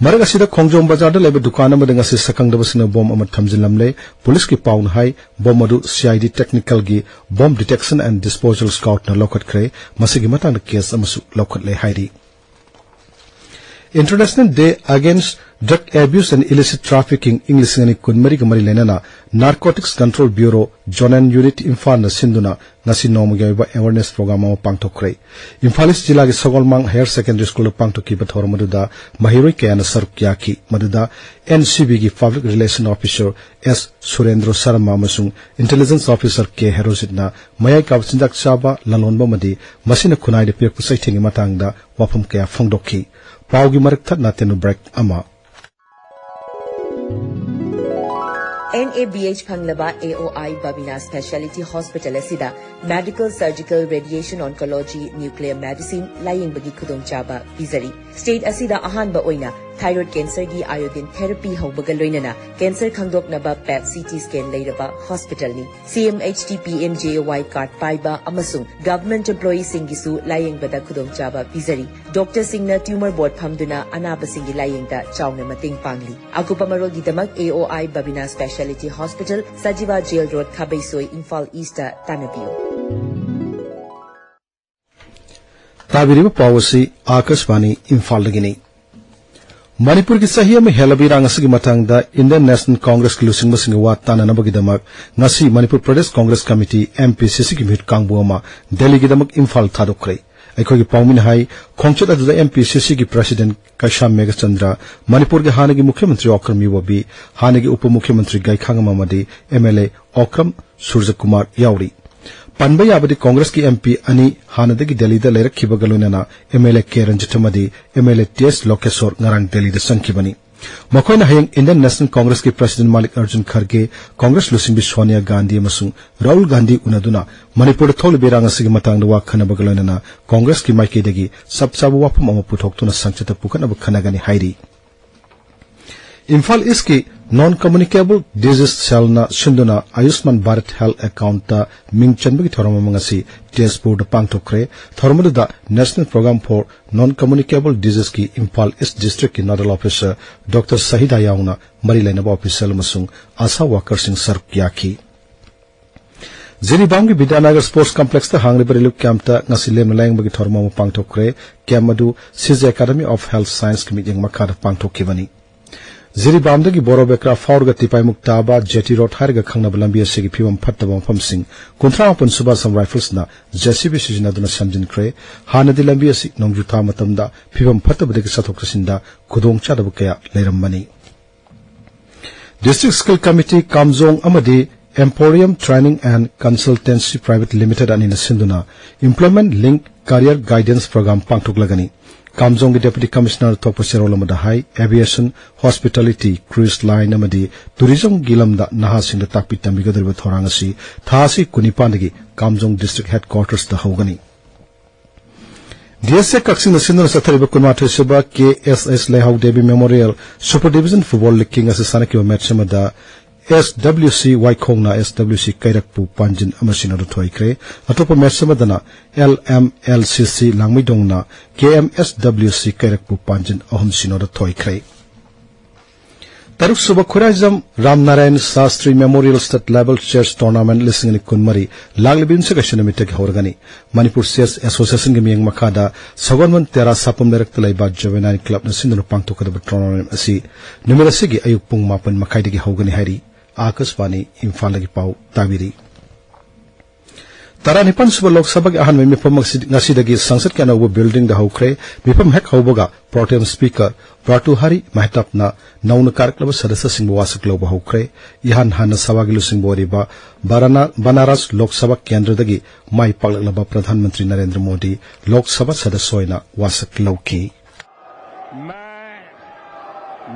ꯃꯔꯛ ꯑꯁꯤꯗ ꯈꯣꯡꯖꯣꯝ ꯕꯖꯥꯔꯗ ꯂꯩꯕ ꯗꯨꯀꯥꯟ ꯑꯃꯗ ꯉꯁꯤ ꯁꯛꯈꯪꯗꯕꯁꯤꯡꯅ ꯕꯣꯝ ꯑꯃ ꯊꯝꯖꯤꯜꯂꯝꯂꯦ꯫ ꯄꯨꯂꯤꯁꯀꯤ ꯄꯥꯎꯅ ꯍꯥꯏ, ꯕꯣꯝ ꯑꯗꯨ CID technicalꯒꯤ Bomb Detection and Disposal Squadꯅ ꯂꯧꯈꯠꯈ꯭ꯔꯦ꯫ ꯃꯁꯤꯒꯤ ꯃꯇꯥꯡꯗ case ꯑꯃꯁꯨ ꯂꯧꯈꯠꯂꯦ ꯍꯥꯏꯔꯤ꯫ International Day Against Drug Abuse and Illicit Trafficking ꯏꯪ ꯂꯤꯁꯤꯡ ꯑꯅꯤ ꯀꯨꯟꯃꯔꯤꯒ ꯃꯔꯤ ꯂꯩꯅꯅ Narcotics Control Bureau Zonal Unit ꯏꯝꯐꯥꯜꯅ ꯁꯤꯟꯗꯨꯅ ꯉꯁꯤ ꯅꯣꯡꯃꯒꯤ ꯑꯣꯏꯕ awareness program ꯑꯃ ꯄꯥꯡꯊꯣꯛꯈ꯭ꯔꯦ꯫ ꯏꯝꯐꯥꯜ ꯏꯁ ꯖꯤꯂꯥꯒꯤ ꯁꯒꯣꯜꯃꯥꯡ Higher Secondary Schoolꯗ ꯄꯥꯡꯊꯣꯛꯈꯤꯕ ꯊꯧꯔꯝ ꯑꯗꯨꯗ ꯃꯍꯩꯔꯣꯏ ꯀꯌꯥꯅ ꯁꯔꯨꯛ ꯌꯥꯈꯤ꯫ ꯃꯗꯨꯗ NCBꯒꯤ Public Relation Officer S ꯁꯨꯔꯦꯟꯗ꯭ꯔ Sharma ꯑꯃꯁꯨꯡ Intelligence Officer K ꯍꯦꯔꯣꯖꯤꯠꯅ ꯃꯌꯥꯏ ꯀꯥꯕ ꯆꯤꯟꯖꯥꯛ ꯆꯥꯕ, ꯂꯂꯣꯟꯕ ꯑꯃꯗꯤ ꯃꯁꯤꯅ ꯈꯨꯟꯅꯥꯏꯗ ꯄꯤꯔꯛꯄ ꯆꯩꯊꯦꯡꯒꯤ ꯃꯇꯥꯡꯗ ꯋꯥꯐꯝ ꯀꯌꯥ ꯐꯣꯡꯗꯣꯛꯈꯤ꯫ ꯄꯥꯎꯒꯤ ꯃꯔꯛ ꯊꯠꯅ ꯇꯦꯟꯕ break ꯑꯃ꯫ NABH ꯐꯪꯂꯕ AOI Babina Speciality Hospital ꯑꯁꯤꯗ Medical, Surgical, Radiation Oncology, Nuclear Medicine ꯂꯥꯌꯦꯡꯕꯒꯤ ꯈꯨꯗꯣꯡꯆꯥꯕ ꯄꯤꯖꯔꯤ꯫ State ꯑꯁꯤꯗ ꯑꯍꯥꯟꯕ ꯑꯣꯏꯅ thyroid cancerꯒꯤ iodine therapy ꯍꯧꯕꯒ ꯂꯣꯏꯅꯅ cancer ꯈꯪꯗꯣꯛꯅꯕ PET CT scan ꯂꯩꯔꯕ hospitalꯅꯤ꯫ CMHT PMJAY card ꯄꯥꯏꯕ ꯑꯃꯁꯨꯡ government employeeꯁꯤꯡꯒꯤꯁꯨ ꯂꯥꯌꯦꯡꯕꯗ ꯈꯨꯗꯣꯡꯆꯥꯕ ꯄꯤꯖꯔꯤ꯫ Doctorꯁꯤꯡꯅ tumor board ꯐꯝꯗꯨꯅ ꯑꯅꯥꯕꯁꯤꯡꯒꯤ ꯂꯥꯌꯦꯡꯗ ꯆꯥꯎꯅ ꯃꯇꯦꯡ ꯄꯥꯡꯂꯤ꯫ ꯑꯀꯨꯞꯄ ꯃꯔꯣꯜꯒꯤꯗꯃꯛ AOI Babina Speciality Hospital, Sajiwa Jail Road, ꯈꯥꯕꯩꯁꯣꯏ, Imphal Eastꯇ ꯇꯥꯟꯅꯕꯤꯌꯨ꯫ ꯇꯥꯕꯤꯔꯤꯕ ꯄꯥꯎ ꯑꯁꯤ ꯑꯥꯀꯥꯁꯕꯥꯅꯤ ꯏꯝꯐꯥꯜꯗꯒꯤꯅꯤ꯫ ꯃꯅꯤꯄꯨꯔꯒꯤ ꯆꯍꯤ ꯑꯃ ꯍꯦꯜꯂꯕ ꯏꯔꯥꯡ ꯑꯁꯤꯒꯤ ꯃꯇꯥꯡꯗ Indian National Congressꯀꯤ ꯂꯨꯆꯤꯡꯕꯁꯤꯡꯒ ꯋꯥ ꯇꯥꯅꯅꯕꯒꯤꯗꯃꯛ ꯉꯁꯤ ꯃꯅꯤꯄꯨꯔ ꯄ꯭ꯔꯗꯦꯁ ꯀꯣꯡꯒ꯭ꯔꯦꯁ ꯀꯃꯤꯇꯤ, MPCCꯒꯤ ꯃꯤꯍꯨꯠ ꯀꯥꯡꯕꯨ ꯑꯃ ꯗꯦꯜꯂꯤꯒꯤꯗꯃꯛ ꯏꯝꯐꯥꯜ ꯊꯥꯗꯣꯛꯈ꯭ꯔꯦ꯫ ꯑꯩꯈꯣꯏꯒꯤ ꯄꯥꯎꯃꯤꯅ ꯍꯥꯏ, ꯈꯣꯡꯆꯠ ꯑꯗꯨꯗ MPCCꯒꯤ President ꯀꯩꯁꯥꯝ ꯃꯦꯘꯆꯟꯗ꯭ꯔ, ꯃꯅꯤꯄꯨꯔꯒꯤ ꯍꯥꯟꯅꯒꯤ ꯃꯨꯈ꯭ꯌ ꯃꯟꯇ꯭ꯔꯤ ꯑꯣꯀ꯭ꯔꯝ ꯏꯕꯣꯕꯤ, ꯍꯥꯟꯅꯒꯤ ꯎꯄ ꯃꯨꯈ꯭ꯌ ꯃꯟꯇ꯭ꯔꯤ ꯒꯥꯏꯈꯥꯉꯝ ꯑꯃꯗꯤ MLA ꯑꯣꯀ꯭ꯔꯝ ꯁꯨꯔꯖꯀꯨꯃꯥꯔ ꯌꯥꯎꯔꯤ꯫ ꯄꯟꯕ ꯌꯥꯕꯗꯤ, ꯀꯣꯡꯒ꯭ꯔꯦꯁꯀꯤ MP ꯑꯅꯤ ꯍꯥꯟꯅꯗꯒꯤ ꯗꯦꯜꯂꯤꯗ ꯂꯩꯔꯛꯈꯤꯕꯒ ꯂꯣꯏꯅꯅ MLA ꯀꯦ ꯔꯟꯖꯤꯠ ꯑꯃꯗꯤ MLA ꯇꯤ ꯑꯦꯁ ꯂꯣꯀꯦꯁꯣꯔ ꯉꯔꯥꯡ ꯗꯦꯜꯂꯤꯗ ꯆꯪꯈꯤꯕꯅꯤ꯫ ꯃꯈꯣꯏꯅ ꯍꯌꯦꯡ Indian National Congressꯀꯤ President ꯃꯥꯂꯤꯛ ꯑꯔꯖꯨꯟ ꯈꯔꯒꯦ, ꯀꯣꯡꯒ꯭ꯔꯦꯁ ꯂꯨꯆꯤꯡꯕꯤ ꯁꯣꯅꯤꯌꯥ ꯒꯥꯟꯙꯤ ꯑꯃꯁꯨꯡ ꯔꯥꯍꯨꯜ ꯒꯥꯟꯙꯤ ꯎꯅꯗꯨꯅ ꯃꯅꯤꯄꯨꯔꯗ ꯊꯣꯛꯂꯤꯕ ꯏꯔꯥꯡ ꯑꯁꯤꯒꯤ ꯃꯇꯥꯡꯗ ꯋꯥ ꯈꯟꯅꯕꯒ ꯂꯣꯏꯅꯅ ꯀꯣꯡꯒ꯭ꯔꯦꯁꯀꯤ ꯃꯥꯏꯀꯩꯗꯒꯤ ꯆꯞ ꯆꯥꯕ ꯋꯥꯐꯝ ꯑꯃ ꯄꯨꯊꯣꯛꯇꯨꯅ ꯁꯪꯁꯠꯇ ꯄꯨꯈꯠꯅꯕ ꯈꯟꯅꯒꯅꯤ ꯍꯥꯏꯔꯤ꯫ ꯏꯝꯐꯥꯜ ꯏꯁꯀꯤ Non Communicable Disease Cellꯅ ꯁꯤꯟꯗꯨꯅ ꯑꯌꯨꯁꯃꯥꯟ ꯚꯥꯔꯠ ꯍꯦꯜꯊ ꯑꯦꯀꯥꯎꯟꯠꯇ ꯃꯤꯡ ꯆꯟꯕꯒꯤ ꯊꯧꯔꯝ ꯑꯃ ꯉꯁꯤ ꯇꯦꯖꯄꯨꯔꯗ ꯄꯥꯡꯊꯣꯛꯈ꯭ꯔꯦ꯫ ꯊꯧꯔꯝ ꯑꯗꯨꯗ National Program for Non Communicable Diseaseꯀꯤ Imphal ꯏꯁ ꯗꯤꯁꯇ꯭ꯔꯤꯛꯀꯤ ꯅꯣꯗꯜ ꯑꯣꯐꯤꯁꯔ ꯗꯣꯛꯇꯔ ꯁꯍꯤꯗꯥ ꯌꯥꯎꯅ ꯃꯔꯤ ꯂꯩꯅꯕ ꯑꯣꯐꯤꯁꯤꯌꯦꯜ ꯑꯃꯁꯨꯡ ꯑꯥꯁꯥ ꯋꯥꯀꯔꯁꯤꯡ ꯁꯔꯨꯛ ꯌꯥꯈꯤ꯫ ꯖꯤꯔꯤꯕꯥꯝꯒꯤ ꯕꯤꯗ꯭ꯌꯥꯅꯒꯔ ꯁ꯭ꯄꯣꯔꯠꯁ ꯀꯝꯄ꯭ꯂꯦꯛꯁꯇ ꯍꯥꯡꯂꯤꯕ ꯔꯤꯂꯤꯐ ꯀꯦꯝꯞꯇ ꯉꯁꯤ ꯂꯦꯝꯅ ꯂꯥꯌꯦꯡꯕꯒꯤ ꯊꯧꯔꯝ ꯑꯃ ꯄꯥꯡꯊꯣꯛꯈ꯭ꯔꯦ꯫ ꯀꯦꯝꯞ ꯑꯗꯨ ꯁꯤꯖꯦ ꯑꯦꯀꯥꯗꯃꯤ ꯑꯣꯐ ꯍꯦꯜꯊ ꯁꯥꯏꯟꯁꯀꯤ ꯃꯤꯠꯌꯦꯡ ꯃꯈꯥꯗ ꯄꯥꯡꯊꯣꯛꯈꯤꯕꯅꯤ꯫ ꯖꯤꯔꯤꯕꯥꯝꯗꯒꯤ ꯕꯣꯔꯣꯕꯦꯀ꯭ꯔꯥ ꯐꯥꯎꯔꯒ ꯇꯤꯄꯥꯏꯃꯨꯛ ꯇꯥꯕ ꯖꯦꯇꯤ ꯔꯣꯗ ꯍꯥꯏꯔꯒ ꯈꯪꯅꯕ ꯂꯝꯕꯤ ꯑꯁꯤꯒꯤ ꯐꯤꯕꯝ ꯐꯠꯇꯕ ꯃꯐꯝꯁꯤꯡ ꯀꯨꯟꯊ꯭ꯔꯥ ꯃꯥꯄꯟ ꯁꯨꯕ ꯑꯁꯥꯝ ꯔꯥꯏꯐꯜꯁꯅ JCB ꯁꯤꯖꯤꯟꯅꯗꯨꯅ ꯁꯦꯝꯖꯤꯟꯈ꯭ꯔꯦ꯫ ꯍꯥꯟꯅꯗꯤ ꯂꯝꯕꯤ ꯑꯁꯤ ꯅꯣꯡꯖꯨ ꯊꯥ ꯃꯇꯝꯗ ꯐꯤꯕꯝ ꯐꯠꯇꯕꯗꯒꯤ ꯆꯠꯊꯣꯛ ꯆꯠꯁꯤꯟꯗ ꯈꯨꯗꯣꯡꯆꯥꯗꯕ ꯀꯌꯥ ꯂꯩꯔꯝꯕꯅꯤ꯫ District Skill Committee ꯀꯥꯝꯖꯣꯡ ꯑꯃꯗꯤ Emporium Training and Consultancy Private Limited ꯑꯅꯤꯅ ꯁꯤꯟꯗꯨꯅ Employment Link Career Guidance Program ꯄꯥꯡꯊꯣꯛꯂꯒꯅꯤ꯫ ꯀꯥꯝꯖꯣꯡꯒꯤ Deputy Commissioner ꯊꯣꯛꯄ ꯆꯦꯔꯣꯜ ꯑꯃꯗ ꯍꯥꯏ, aviation, hospitality, cruise line ꯑꯃꯗꯤ tourismꯒꯤ ꯂꯝꯗ ꯅꯍꯥꯁꯤꯡꯗ ꯇꯥꯛꯄꯤ ꯇꯝꯕꯤꯒꯗꯧꯔꯤꯕ ꯊꯧꯔꯥꯡ ꯑꯁꯤ ꯊꯥ ꯑꯁꯤ ꯀꯨꯟꯅꯤꯄꯥꯟꯗꯒꯤ ꯀꯥꯝꯖꯣꯡ District Headquartersꯇ ꯍꯧꯒꯅꯤ꯫ DSA ꯀꯛꯆꯤꯡꯅ ꯁꯤꯟꯗꯨꯅ ꯆꯠꯊꯔꯤꯕ ꯀꯨꯟꯃꯥꯊꯣꯏ ꯁꯨꯕ KSS ꯂꯩꯍꯥꯎ Devi Memorial Super Division Football League ꯑꯁꯤ ꯁꯥꯟꯅꯈꯤꯕ ꯃꯦꯠꯆ ꯑꯃꯗ SWC ꯋꯥꯏꯈꯣꯡꯅ SWC ꯀꯩꯔꯛꯄꯨ ꯄꯥꯟꯖꯤꯟ ꯑꯃ ꯁꯤꯅꯣꯗ ꯊꯣꯏꯈ꯭ꯔꯦ꯫ ꯑꯇꯣꯞꯄ ꯃꯦꯠꯆ ꯑꯃꯗꯅ LMLCC ꯂꯥꯡꯃꯩꯗꯣꯡꯅ KMSWC ꯀꯩꯔꯛꯄꯨ ꯄꯥꯟꯖꯤꯟ ꯑꯍꯨꯝ ꯁꯤꯅꯣꯗ ꯊꯣꯏꯈ꯭ꯔꯦ꯫ ꯇꯔꯨꯛꯁꯨꯕ Khuraijam Ramnarayan Shastri memorial state level chess tournament ꯂꯤꯁꯤꯡ ꯑꯅꯤ ꯀꯨꯟꯃꯔꯤ ꯂꯥꯛꯂꯤꯕ ꯌꯨꯝꯁꯀꯩꯁ ꯅꯨꯃꯤꯠꯇꯒꯤ ꯍꯧꯔꯒꯅꯤ꯫ ꯃꯅꯤꯄꯨꯔ ꯆꯦꯁ ꯑꯦꯁꯣꯁꯤꯌꯦꯁꯟꯒꯤ ꯃꯤꯠꯌꯦꯡ ꯃꯈꯥꯗ ꯁꯒꯣꯜꯕꯟ ꯇꯦꯔꯥ ꯁꯥꯄꯝ ꯂꯩꯔꯛꯇ ꯂꯩꯕ ꯖꯨꯕꯦꯅꯥꯏꯜ ꯀ꯭ꯂꯕꯅ ꯁꯤꯟꯗꯨꯅ ꯄꯥꯡꯊꯣꯛꯀꯗꯕ ꯇꯣꯔꯅꯥꯃꯦꯟꯠ ꯑꯁꯤ ꯅꯨꯃꯤꯠ ꯑꯁꯤꯒꯤ ꯑꯌꯨꯛ ꯄꯨꯡ ꯃꯥꯄꯟ ꯃꯈꯥꯏꯗꯒꯤ ꯍꯧꯒꯅꯤ ꯍꯥꯏꯔꯤ꯫ ꯑꯥꯀꯥꯁꯕꯥꯅꯤ ꯏꯝꯐꯥꯜꯗꯒꯤ ꯄꯥꯎ ꯇꯥꯕꯤꯔꯤ꯫ ꯇꯔꯥꯅꯤꯄꯥꯟ ꯁꯨꯕ ꯂꯣꯛ ꯁꯚꯥꯒꯤ ꯑꯍꯥꯟꯕ ꯃꯤꯐꯝ ꯑꯁꯤ ꯉꯁꯤꯗꯒꯤ ꯁꯪꯁꯠꯀꯤ ꯑꯅꯧꯕ ꯕꯤꯜꯗꯤꯡꯗ ꯍꯧꯈ꯭ꯔꯦ꯫ ꯃꯤꯐꯝ ꯍꯦꯛ ꯍꯧꯕꯒ ꯄ꯭ꯔꯣꯇꯦꯝ ꯁ꯭ꯄꯤꯀꯔ ꯚꯔꯇꯨꯍꯥꯔꯤ ꯃꯦꯍꯇꯥꯞꯅ ꯅꯧꯅ ꯀꯥꯔꯛꯂꯕ ꯁꯗꯁ꯭ꯌꯁꯤꯡꯕꯨ ꯋꯥꯁꯛ ꯂꯧꯕ ꯍꯧꯈ꯭ꯔꯦ꯫ ꯏꯍꯥꯟ ꯍꯥꯟꯅ ꯁꯚꯥꯒꯤ ꯂꯨꯆꯤꯡꯕ ꯑꯣꯏꯔꯤꯕ ꯕꯔꯥꯅꯥ-, ꯕꯅꯥꯔꯁ ꯂꯣꯛ ꯁꯚꯥ ꯀꯦꯟꯗ꯭ꯔꯗꯒꯤ ꯃꯥꯏ ꯄꯥꯛꯂꯛꯂꯕ ꯄ꯭ꯔꯙꯥꯟ ꯃꯟꯇ꯭ꯔꯤ ꯅꯔꯦꯟꯗ꯭ꯔ ꯃꯣꯗꯤ ꯂꯣꯛ ꯁꯚꯥ ꯁꯗꯁ꯭ꯌ ꯑꯣꯏꯅ ꯋꯥꯁꯛ ꯂꯧꯈꯤ꯫ मैं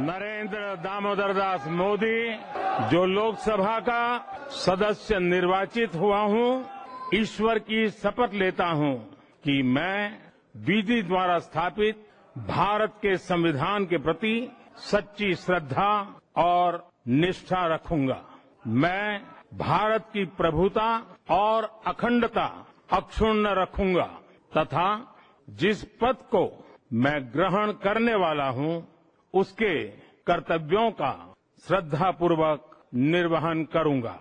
नरेंद्र दामोदर दास मोदी, जो लोकसभा का सदस्य निर्वाचित हुआ हूं, ईश्वर की शपथ लेता हूं कि मैं विधि द्वारा स्थापित भारत के संविधान के प्रति सच्ची श्रद्धा और निष्ठा रखूंगा। मैं भारत की प्रभुता और अखंडता अक्षुण्ण रखूंगा तथा जिस पद को मैं ग्रहण करने वाला हूं, उसके कर्तव्यों का श्रद्धापूर्वक निर्वहन करूंगा।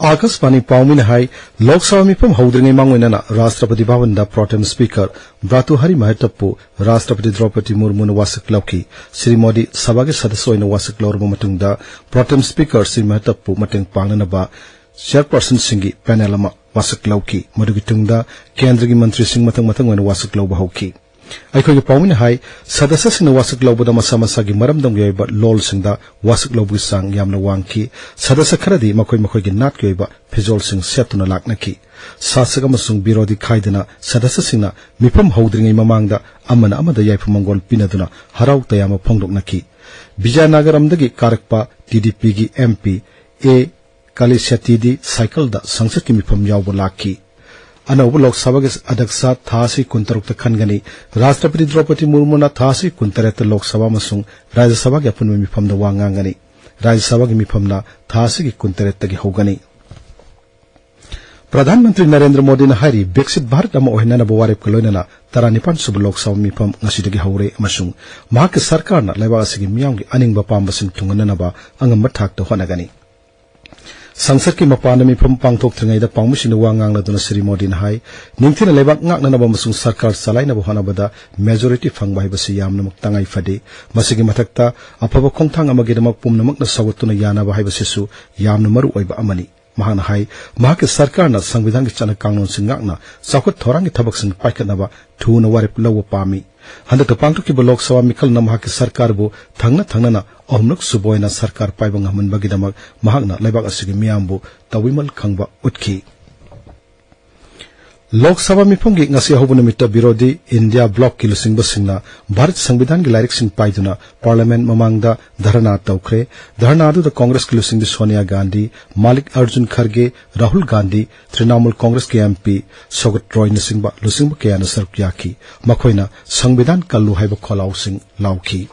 ꯑꯥꯀꯥꯁꯕꯥꯅꯤ ꯄꯥꯎꯃꯤꯅ ꯍꯥꯏ, ꯂꯣꯛ ꯁꯚꯥ ꯃꯤꯐꯝ ꯍꯧꯗ꯭ꯔꯤꯉꯩ ꯃꯥꯡꯑꯣꯏꯅꯅ ꯔꯥꯁꯇ꯭ꯔꯄꯇꯤ ꯚꯕꯟꯗ ꯄ꯭ꯔꯣꯇꯦꯝ ꯁ꯭ꯄꯤꯀꯔ ꯚ꯭ꯔꯥꯇꯨꯍꯥꯔꯤ ꯃꯍꯇꯞꯄꯨ ꯔꯥꯁꯇ꯭ꯔꯄꯇꯤ ꯗ꯭ꯔꯧꯄꯗꯤ ꯃꯨꯔꯃꯨꯅ ꯋꯥꯁꯛ ꯂꯧꯈꯤ꯫ ꯁ꯭ꯔꯤ ꯃꯣꯗꯤ ꯁꯚꯥꯒꯤ ꯁꯗꯁ꯭ꯌ ꯑꯣꯏꯅ ꯋꯥꯁꯛ ꯂꯧꯔꯕ ꯃꯇꯨꯡꯗ ꯄ꯭ꯔꯣꯇꯦꯝ ꯁ꯭ꯄꯤꯀꯔ ꯁ꯭ꯔꯤ ꯃꯍꯇꯞꯄꯨ ꯃꯇꯦꯡ ꯄꯥꯡꯅꯅꯕ ꯆꯦꯌꯔꯄꯔꯁꯟꯁꯤꯡꯒꯤ ꯄꯦꯅꯦꯜ ꯑꯃ ꯋꯥꯁꯛ ꯂꯧꯈꯤ꯫ ꯃꯗꯨꯒꯤ ꯇꯨꯡꯗ ꯀꯦꯟꯗ꯭ꯔꯒꯤ ꯃꯟꯇ꯭ꯔꯤꯁꯤꯡ ꯃꯊꯪ ꯃꯊꯪ ꯑꯣꯏꯅ ꯋꯥꯁꯛ ꯂꯧꯕ ꯍꯧꯈꯤ꯫ ꯑꯩꯈꯣꯏꯒꯤ ꯄꯥꯎꯃꯤꯅ ꯍꯥꯏ, ꯁꯗꯁ꯭ꯌꯁꯤꯡꯅ ꯋꯥꯁꯛ ꯂꯧꯕꯗ ꯃꯁꯥ ꯃꯁꯥꯒꯤ ꯃꯔꯝꯗꯝꯒꯤ ꯑꯣꯏꯕ ꯂꯣꯜꯁꯤꯡꯗ ꯋꯥꯁꯛ ꯂꯧꯕꯒꯤ ꯆꯥꯡ ꯌꯥꯝꯅ ꯋꯥꯡꯈꯤ꯫ ꯁꯗꯁ꯭ꯌ ꯈꯔꯗꯤ ꯃꯈꯣꯏ ꯃꯈꯣꯏꯒꯤ ꯅꯥꯠꯀꯤ ꯑꯣꯏꯕ ꯐꯤꯖꯣꯜꯁꯤꯡ ꯁꯦꯠꯇꯨꯅ ꯂꯥꯛꯅꯈꯤ꯫ ꯁꯥꯁꯛ ꯑꯃꯁꯨꯡ ꯕꯤꯔꯣꯙꯤ ꯈꯥꯏꯗꯅ ꯁꯗꯁ꯭ꯌꯁꯤꯡꯅ ꯃꯤꯐꯝ ꯍꯧꯗ꯭ꯔꯤꯉꯩ ꯃꯃꯥꯡꯗ ꯑꯃꯅ ꯑꯃꯗ ꯌꯥꯏꯐ ꯃꯪꯒꯣꯜ ꯄꯤꯅꯗꯨꯅ ꯍꯔꯥꯎ ꯇꯌꯥꯝꯕ ꯐꯣꯡꯗꯣꯛꯅꯈꯤ꯫ ꯕꯤꯖꯌꯅꯒꯔꯝꯗꯒꯤ ꯀꯥꯔꯛꯄ ꯇꯤ ꯗꯤ ꯄꯤꯒꯤ ꯑꯦꯝ ꯄꯤ ꯑꯦ ꯀꯥꯂꯤꯁ꯭ꯌꯥꯇꯤꯗꯤ ꯁꯥꯏꯀꯜꯗ ꯁꯪꯁꯠꯀꯤ ꯃꯤꯐꯝ ꯌꯥꯎꯕ ꯂꯥꯛꯈꯤ꯫ ꯑꯅꯧꯕ ꯂꯣꯛ ꯁꯚꯥꯒꯤ ꯑꯗꯛꯁ ꯊꯥ ꯑꯁꯤ ꯀꯨꯟꯇꯔꯨꯛꯇ ꯈꯟꯒꯅꯤ꯫ ꯔꯥꯁꯇ꯭ꯔꯄꯇꯤ ꯗ꯭ꯔꯧꯄꯗꯤ ꯃꯨꯔꯃꯨꯅ ꯊꯥ ꯑꯁꯤ ꯀꯨꯟꯇꯔꯦꯠꯇ ꯂꯣꯛ ꯁꯚꯥ ꯑꯃꯁꯨꯡ ꯔꯥꯖ꯭ꯌ ꯁꯚꯥꯒꯤ ꯑꯄꯨꯟꯕ ꯃꯤꯐꯝꯗ ꯋꯥ ꯉꯥꯡꯒꯅꯤ꯫ ꯔꯥꯖ꯭ꯌ ꯁꯚꯥꯒꯤ ꯃꯤꯐꯝꯅ ꯊꯥ ꯑꯁꯤꯒꯤ ꯀꯨꯟꯇꯔꯦꯠꯇꯒꯤ ꯍꯧꯒꯅꯤ꯫ ꯄ꯭ꯔꯙꯥꯟ ꯃꯟꯇ꯭ꯔꯤ ꯅꯔꯦꯟꯗ꯭ꯔ ꯃꯣꯗꯤꯅ ꯍꯥꯏꯔꯤ, ꯕꯤꯛꯁꯤꯠ ꯚꯥꯔꯠ ꯑꯃ ꯑꯣꯏꯍꯟꯅꯅꯕ ꯋꯥꯔꯦꯞꯀ ꯂꯣꯏꯅꯅ ꯇꯔꯥꯅꯤꯄꯥꯟ ꯁꯨꯕ ꯂꯣꯛ ꯁꯚꯥ ꯃꯤꯐꯝ ꯉꯁꯤꯗꯒꯤ ꯍꯧꯔꯦ ꯑꯃꯁꯨꯡ ꯃꯍꯥꯛꯀꯤ ꯁꯔꯀꯥꯔꯅ ꯂꯩꯕꯥꯛ ꯑꯁꯤꯒꯤ ꯃꯤꯌꯥꯝꯒꯤ ꯑꯅꯤꯡꯕ ꯑꯄꯥꯝꯕꯁꯤꯡ ꯊꯨꯡꯍꯟꯅꯅꯕ ꯑꯉꯝꯕ ꯊꯥꯛꯇ ꯍꯣꯠꯅꯒꯅꯤ꯫ ꯁꯪꯁꯠꯀꯤ ꯃꯄꯥꯟꯗ ꯃꯤꯐꯝ ꯄꯥꯡꯊꯣꯛꯇ꯭ꯔꯤꯉꯩꯗ ꯄꯥꯎꯃꯤꯁꯤꯡꯗ ꯋꯥ ꯉꯥꯡꯂꯗꯨꯅ ꯁ꯭ꯔꯤ ꯃꯣꯗꯤꯅ ꯍꯥꯏ, ꯅꯤꯡꯊꯤꯅ ꯂꯩꯕꯥꯛ ꯉꯥꯛꯅꯅꯕ ꯑꯃꯁꯨꯡ ꯁꯔꯀꯥꯔ ꯆꯂꯥꯏꯅꯕ ꯍꯣꯠꯅꯕꯗ ꯃꯦꯖꯣꯔꯤꯇꯤ ꯐꯪꯕ ꯍꯥꯏꯕꯁꯤ ꯌꯥꯝꯅꯃꯛ ꯇꯉꯥꯏ ꯐꯗꯦ꯫ ꯃꯁꯤꯒꯤ ꯃꯊꯛꯇ ꯑꯐꯕ ꯈꯣꯡꯊꯥꯡ ꯑꯃꯒꯤꯗꯃꯛ ꯄꯨꯝꯅꯃꯛꯅ ꯁꯧꯒꯠꯇꯨꯅ ꯌꯥꯅꯕ ꯍꯥꯏꯕꯁꯤꯁꯨ ꯌꯥꯝꯅ ꯃꯔꯨ ꯑꯣꯏꯕ ꯑꯃꯅꯤ꯫ ꯃꯍꯥꯛꯅ ꯍꯥꯏ, ꯃꯍꯥꯛꯀꯤ ꯁꯔꯀꯥꯔꯅ ꯁꯪꯕꯤꯙꯥꯟꯒꯤ ꯆꯠꯅ ꯀꯥꯡꯂꯣꯟꯁꯤꯡ ꯉꯥꯛꯅ ꯆꯥꯎꯈꯠ ꯊꯧꯔꯥꯡꯒꯤ ꯊꯕꯛꯁꯤꯡ ꯄꯥꯏꯈꯠꯅꯕ ꯊꯨꯅ ꯋꯥꯔꯦꯞ ꯂꯧꯕ ꯄꯥꯝꯃꯤ꯫ ꯍꯟꯗꯛꯇ ꯄꯥꯡꯊꯣꯛꯈꯤꯕ ꯂꯣꯛ ꯁꯚꯥ ꯃꯤꯈꯜꯅ ꯃꯍꯥꯛꯀꯤ ꯁꯔꯀꯥꯔꯕꯨ ꯊꯪꯅ ꯊꯪꯅꯅ ꯑꯍꯨꯝꯂꯛ ꯁꯨꯕ ꯑꯣꯏꯅ ꯁꯔꯀꯥꯔ ꯄꯥꯏꯕ ꯉꯝꯍꯟꯕꯒꯤꯗꯃꯛ ꯃꯍꯥꯛꯅ ꯂꯩꯕꯥꯛ ꯑꯁꯤꯒꯤ ꯃꯤꯌꯥꯝꯕꯨ ꯇꯧꯕꯤꯃꯜ ꯈꯪꯕ ꯎꯠꯈꯤ꯫ ꯂꯣꯛ ꯁꯚꯥ ꯃꯤꯐꯝꯒꯤ ꯉꯁꯤ ꯑꯍꯧꯕ ꯅꯨꯃꯤꯠꯇ ꯕꯤꯔꯣꯙꯤ ꯏꯟꯗꯤꯌꯥ ꯕ꯭ꯂꯣꯛꯀꯤ ꯂꯨꯆꯤꯡꯕꯁꯤꯡꯅ ꯚꯥꯔꯠ ꯁꯪꯕꯤꯙꯥꯟꯒꯤ ꯂꯥꯏꯔꯤꯛꯁꯤꯡ ꯄꯥꯏꯗꯨꯅ ꯄꯥꯔꯂꯤꯌꯥꯃꯦꯟꯠ ꯃꯃꯥꯡꯗ ꯙꯔꯅꯥ ꯇꯧꯈ꯭ꯔꯦ꯫ ꯙꯔꯅꯥ ꯑꯗꯨꯗ ꯀꯣꯡꯒ꯭ꯔꯦꯁꯀꯤ ꯂꯨꯆꯤꯡꯕꯤ ꯁꯣꯅꯤꯌꯥ ꯒꯥꯟꯙꯤ, ꯃꯥꯂꯤꯛ ꯑꯔꯖꯨꯟ ꯈꯔꯒꯦ, ꯔꯥꯍꯨꯜ ꯒꯥꯟꯙꯤ, ꯇ꯭ꯔꯤꯅꯥꯃꯨꯜ ꯀꯣꯡꯒ꯭ꯔꯦꯁꯀꯤ ꯑꯦꯝ ꯄꯤ ꯁꯣꯒꯠ ꯔꯣꯏꯅꯆꯤꯡꯕ ꯂꯨꯆꯤꯡꯕ ꯀꯌꯥꯅ ꯁꯔꯨꯛ ꯌꯥꯈꯤ꯫ ꯃꯈꯣꯏꯅ "ꯁꯪꯕꯤꯙꯥꯟ ꯀꯜꯂꯨ" ꯍꯥꯏꯕ ꯈꯣꯜꯂꯥꯎꯁꯤꯡ ꯂꯥꯎꯈꯤ꯫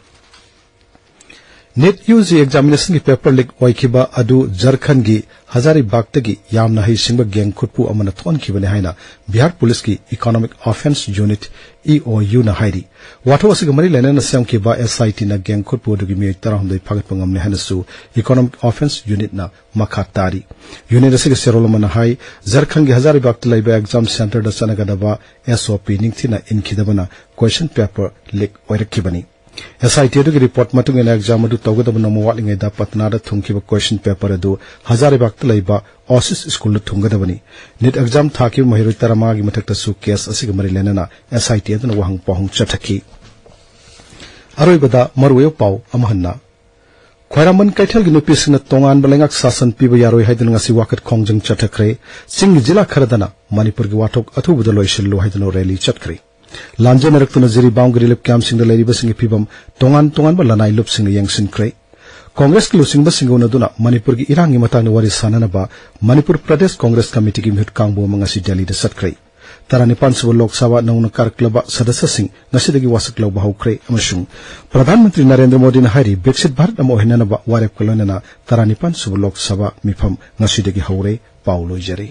ꯅꯤꯠ ꯌꯨ ꯖꯤ ꯑꯦꯛꯖꯥꯃꯤꯅꯦꯁꯟꯒꯤ ꯄꯦꯄꯔ ꯂꯤꯛ ꯑꯣꯏꯈꯤꯕ ꯑꯗꯨ ꯖꯔꯈꯟꯒꯤ ꯍꯖꯥꯔꯤꯕꯥꯒꯇꯒꯤ ꯌꯥꯝꯅ ꯍꯩꯁꯤꯡꯕ ꯒꯦꯡ ꯈꯨꯠꯄꯨ ꯑꯃꯅ ꯊꯣꯛꯍꯟꯈꯤꯕꯅꯤ ꯍꯥꯏꯅ ꯕꯤꯍꯥꯔ ꯄꯨꯂꯤꯁꯀꯤ ꯏꯀꯣꯅꯣꯃꯤꯛ ꯑꯣꯐꯦꯟꯁ ꯌꯨꯅꯤꯠ, ꯏ ꯑꯣ ꯌꯨꯅ ꯍꯥꯏꯔꯤ꯫ ꯋꯥꯊꯣꯛ ꯑꯁꯤꯒ ꯃꯔꯤ ꯂꯩꯅꯅ ꯁꯦꯝꯈꯤꯕ ꯑꯦꯁ ꯑꯥꯏ ꯇꯤꯅ ꯒꯦꯡ ꯈꯨꯠꯄꯨ ꯑꯗꯨꯒꯤ ꯃꯤꯑꯣꯏ ꯇꯔꯥꯍꯨꯝꯗꯣꯏ ꯐꯥꯒꯠꯄ ꯉꯝꯂꯦ ꯍꯥꯏꯅꯁꯨ ꯏꯀꯣꯅꯣꯃꯤꯛ ꯑꯣꯐꯦꯟꯁ ꯌꯨꯅꯤꯠꯅ ꯃꯈꯥ ꯇꯥꯔꯤ꯫ ꯌꯨꯅꯤꯠ ꯑꯁꯤꯒꯤ ꯆꯦꯔꯣꯜ ꯑꯃꯅ ꯍꯥꯏ, ꯖꯔꯈꯟꯒꯤ ꯍꯖꯥꯔꯤꯕꯥꯒꯇ ꯂꯩꯕ ꯑꯦꯛꯖꯥꯝ ꯁꯦꯟꯇꯔꯗ ꯆꯠꯅꯒꯗꯕ ꯑꯦꯁ ꯑꯣ ꯄꯤ ꯅꯤꯡꯊꯤꯅ ꯏꯟꯈꯤꯗꯕꯅ ꯀ꯭ꯋꯦꯁꯟ ꯄꯦꯄꯔ ꯂꯤꯛ ꯑꯣꯏꯔꯛꯈꯤꯕꯅꯤ꯫ ꯑꯦꯁ ꯑꯥꯏ ꯇꯤ ꯑꯗꯨꯒꯤ ꯔꯤꯄꯣꯔꯠ ꯃꯇꯨꯡ ꯏꯟꯅ ꯑꯦꯛꯖꯥꯝ ꯑꯗꯨ ꯇꯧꯒꯗꯕ ꯅꯣꯡꯃ ꯋꯥꯠꯂꯤꯉꯩꯗ ꯄꯠꯅꯥꯗ ꯊꯨꯡꯈꯤꯕ ꯀ꯭ꯋꯦꯁꯟ ꯄꯦꯄꯔ ꯑꯗꯨ ꯍꯖꯥꯔꯤꯕꯥꯒꯇ ꯂꯩꯕ ꯑꯣꯁꯤꯁ ꯁ꯭ꯀꯨꯜꯗ ꯊꯨꯡꯒꯗꯕꯅꯤ꯫ ꯅꯤꯠ ꯑꯦꯛꯖꯥꯝ ꯊꯥꯈꯤꯕ ꯃꯍꯩꯔꯣꯏ ꯇꯔꯥꯃꯉꯥꯒꯤ ꯃꯊꯛꯇꯁꯨ ꯀꯦꯁ ꯑꯁꯤꯒ ꯃꯔꯤ ꯂꯩꯅꯅ ꯑꯦꯁ ꯑꯥꯏ ꯇꯤ ꯑꯗꯨꯅ ꯋꯥꯍꯪ ꯄꯥꯎꯍꯪ ꯆꯠꯊꯈꯤ꯫ ꯑꯔꯣꯏꯕꯗ ꯃꯔꯨꯑꯣꯏꯕ ꯄꯥꯎ ꯑꯃ ꯍꯟꯅ꯫ ꯈ꯭ꯋꯥꯏꯔꯝꯕꯟ ꯀꯩꯊꯦꯜꯒꯤ ꯅꯨꯄꯤꯁꯤꯡꯅ ꯇꯣꯉꯥꯟꯕ ꯂꯩꯉꯥꯛ ꯁꯥꯁꯟ ꯄꯤꯕ ꯌꯥꯔꯣꯏ ꯍꯥꯏꯗꯨꯅ ꯉꯁꯤ ꯋꯥꯀꯠ ꯈꯣꯡꯖꯪ ꯆꯠꯊꯈ꯭ꯔꯦ꯫ ꯆꯤꯡꯒꯤ ꯖꯤꯂꯥ ꯈꯔꯗꯅ ꯃꯅꯤꯄꯨꯔꯒꯤ ꯋꯥꯊꯣꯛ ꯑꯊꯨꯕꯗ ꯂꯣꯏꯁꯤꯜꯂꯨ ꯍꯥꯏꯗꯨꯅ ꯔꯦꯂꯤ ꯆꯠꯈ꯭ꯔꯦ꯫ ꯂꯥꯟꯖꯦꯟꯅꯔꯛꯇꯨꯅ ꯖꯤꯔꯤꯕꯥꯝꯒꯤ ꯔꯤꯂꯤꯐ ꯀꯦꯝꯞꯁꯤꯡꯗ ꯂꯩꯔꯤꯕꯁꯤꯡꯒꯤ ꯐꯤꯕꯝ ꯇꯣꯉꯥꯟ ꯇꯣꯉꯥꯟꯕ ꯂꯅꯥꯏ ꯂꯨꯞꯁꯤꯡꯅ ꯌꯦꯡꯁꯤꯟꯈ꯭ꯔꯦ꯫ ꯀꯣꯡꯒ꯭ꯔꯦꯁꯀꯤ ꯂꯨꯆꯤꯡꯕꯁꯤꯡꯒ ꯎꯅꯗꯨꯅ ꯃꯅꯤꯄꯨꯔꯒꯤ ꯏꯔꯥꯡꯒꯤ ꯃꯇꯥꯡꯗ ꯋꯥꯔꯤ ꯁꯥꯅꯅꯕ ꯃꯅꯤꯄꯨꯔ ꯄ꯭ꯔꯗꯦꯁ ꯀꯣꯡꯒ꯭ꯔꯦꯁ ꯀꯃꯤꯇꯤꯒꯤ ꯃꯤꯍꯨꯠ ꯀꯥꯡꯕꯨ ꯑꯃ ꯉꯁꯤ ꯗꯦꯜꯂꯤꯗ ꯆꯠꯈ꯭ꯔꯦ꯫ ꯇꯔꯥꯅꯤꯄꯥꯟ ꯁꯨꯕ ꯂꯣꯛ ꯁꯚꯥ ꯅꯧꯅ ꯀꯥꯔꯛꯂꯕ ꯁꯗꯁ꯭ꯌꯁꯤꯡ ꯉꯁꯤꯗꯒꯤ ꯋꯥꯁꯛ ꯂꯧꯕ ꯍꯧꯈ꯭ꯔꯦ ꯑꯃꯁꯨꯡ ꯄ꯭ꯔꯙꯥꯟ ꯃꯟꯇ꯭ꯔꯤ ꯅꯔꯦꯟꯗ꯭ꯔ ꯃꯣꯗꯤꯅ ꯍꯥꯏꯔꯤ, ꯕꯤꯛꯁꯤꯠ ꯚꯥꯔꯠ ꯑꯃ ꯑꯣꯏꯍꯟꯅꯅꯕ ꯋꯥꯔꯦꯞꯀ ꯂꯣꯏꯅꯅ ꯇꯔꯥꯅꯤꯄꯥꯟ ꯁꯨꯕ ꯂꯣꯛ ꯁꯚꯥ ꯃꯤꯐꯝ ꯉꯁꯤꯗꯒꯤ ꯍꯧꯔꯦ꯫ ꯄꯥꯎ ꯂꯣꯏꯖꯔꯦ꯫